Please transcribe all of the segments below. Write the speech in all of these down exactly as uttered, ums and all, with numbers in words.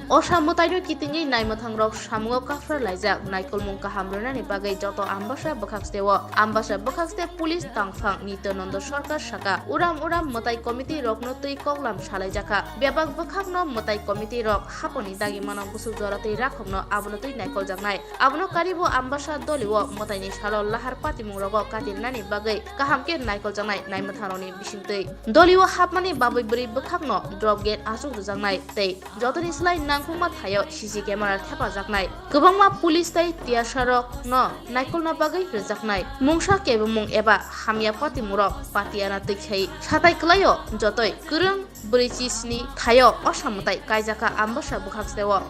Osa mwtaino kitingwi naimwthangrok samungo kaphra laijak, naikolmung kaham rwnani bagwi joto Ambasa bwkhaksteo. Ambasa bwkhakste police tangphang Nityananda Sarkar saka, uram uram mwtai committee rokno twi koklam salaijakha. Bebak bwkhakno mwtai committee rok haponi dagi mano bwswk jora twi rakhokno abono twi naikoljaknai. Abono karibo Ambasa dolio mwtaini salo lahar patimungrogo katirnani bagwi kaham khe naikoljaknai naimwthangrokni bisingtwi. Dolio hapmani babwi bwrwi bwkhakno drop gate achuk rwjaknai tei jotoni slai nangkukma thaio C C camera thepajaknai. Kwbangma police tei tiyasarokno naikolna bagwi rwjaknai. Mungsa kebemung eba hamya patimungrok patiyana twikhai satai kwlaio jotoi kwrwng bwrwi chisni thaio osa mwtai kaijakha Ambasa bwkhaksteo.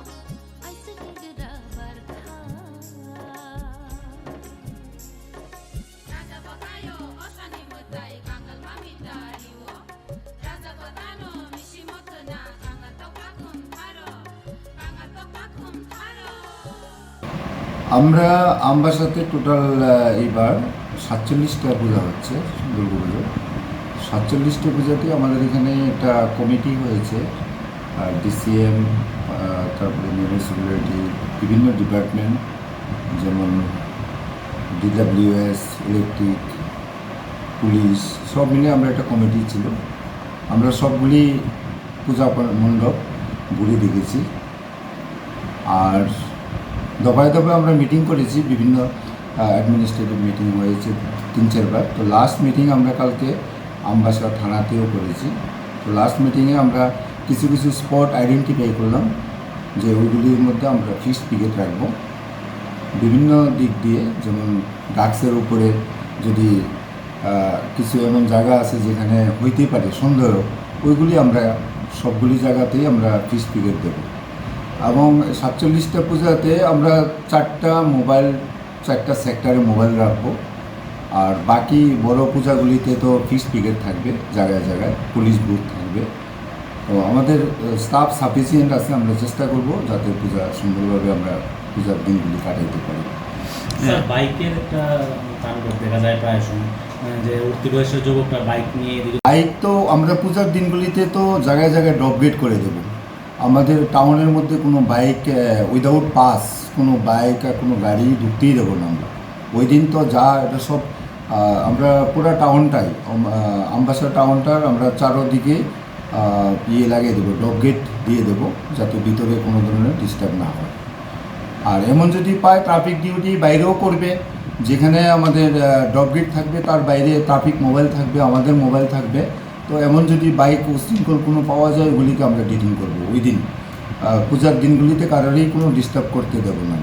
আমরা আমবাসাতে টোটাল, আহ, এইবার সাতচল্লিশটা পূজা হচ্ছে, দুর্গা পুজো। সাতচল্লিশটা পূজাতে আমাদের এখানে একটা কমিটি হয়েছে, আর ডি সি এম, আহ, তারপরে মিউনিসিপ্যালিটি, বিভিন্ন ডিপার্টমেন্ট, যেমন D W S, electric, police, সব মিলে আমরা একটা কমিটি ছিল। আমরা সবগুলি পূজা প-, মণ্ডপ ঘুরে দেখেছি। আর দফায় দফায় আমরা মিটিং করেছি, বিভিন্ন, আহ, অ্যাডমিনিস্ট্রেটিভ মিটিং হয়েছে তিন চারবার। তো লাস্ট মিটিং আমরা কালকে আমবাসা থানাতেও করেছি। তো লাস্ট মিটিংয়ে আমরা কিছু কিছু স্পট আইডেন্টিফাই করলাম যে ওইগুলির মধ্যে আমরা ফিক্সড পিকেট রাখবো। বিভিন্ন দিক দিয়ে, যেমন ড্রাগসের উপরে যদি, আহ, কিছু এমন জায়গা আছে যেখানে হইতে পারে সন্দেহ, ওইগুলি আমরা সবগুলি জায়গাতেই আমরা ফিক্সড পিকেট দেবো। এবং সাতচল্লিশটা পূজাতে আমরা চারটা মোবাইল, চারটা সেক্টরে মোবাইল রাখবো। আর বাকি বড় পূজাগুলিতে তো ফিক্সড পিকেট থাকবে, জায়গায় জায়গায় পুলিশ বুথ থাকবে। তো আমাদের, আহ, স্টাফ সাফিসিয়েন্ট আছে, আমরা চেষ্টা করব যাতে পূজা সুন্দরভাবে আমরা পূজার দিনগুলি কাটাইতে পারি। স্যার, হ্যাঁ। বাইকের একটা কাণ্ড দেখা যায় প্রায় সময়, আহ, যে উঠতি বয়সের যুবকরা বাইক নিয়ে এদিকে বাইক তো আমরা পূজার দিনগুলিতে তো জায়গায় জায়গায় ড্রপ গেট করে দেব। আমাদের টাউনের মধ্যে কোনো বাইক, আহ, উইদাউট পাস কোনো বাইক আর কোনো গাড়ি ঢুকতেই দেবো না আমরা। ওই দিন তো যা এটা সব, আহ, আমরা পুরা টাউনটাই, আম-, আহ, আমবাসা টাউনটার আমরা চারোদিকে, আহ, ইয়ে লাগিয়ে দেবো, ড্রপ গেট দিয়ে দেবো, যাতে ভিতরে কোনো ধরনের ডিস্টার্ব না হয়। আর এমন যদি পায়, ট্রাফিক ডিউটি বাইরেও করবে, যেখানে আমাদের, আহ, ড্রপ গেট থাকবে, তার বাইরে ট্রাফিক মোবাইল থাকবে, আমাদের মোবাইল থাকবে। তো এমন যদি বাইক উশৃঙ্খল কোনো পাওয়া যায়, ওগুলিকে আমরা ডিটেইন করবো ওই দিন। আহ, পূজার দিনগুলিতে কারোরই কোনো ডিস্টার্ব করতে দেবো না।